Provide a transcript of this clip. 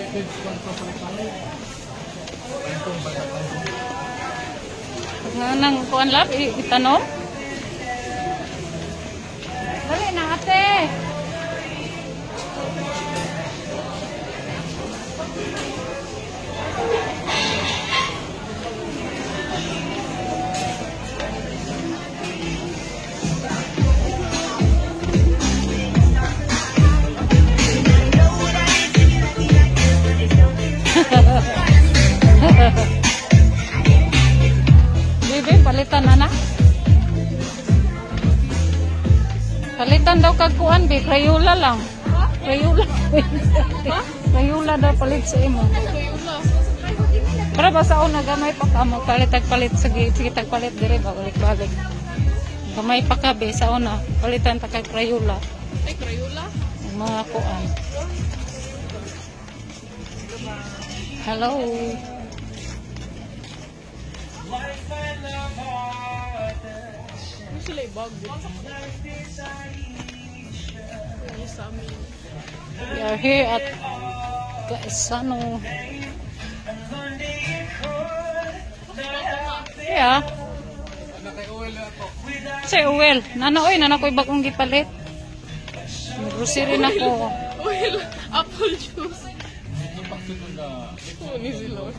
Nga nang kuan lab, itanom? Dali na, ate. Bebe, palitan na na. Palitan daw kag kuan, be. Crayola lang. Crayola. Crayola daw palit sa imo. Pero basta una gamay pa ka mo palit tag palit, sige sige tag palit dire ba, balik balik. Gamay pa ka, be, sa una palitan ta kag Crayola. Ay, Crayola? Ang mga kuan. Hello. Ano sila ibag? Yung sa amin. We are here at Gaisano. Yeah. Say oil. Nana oy, nana ko'y bagong gipalit. Grocery na ko. Oil, apple juice. Kuni sila.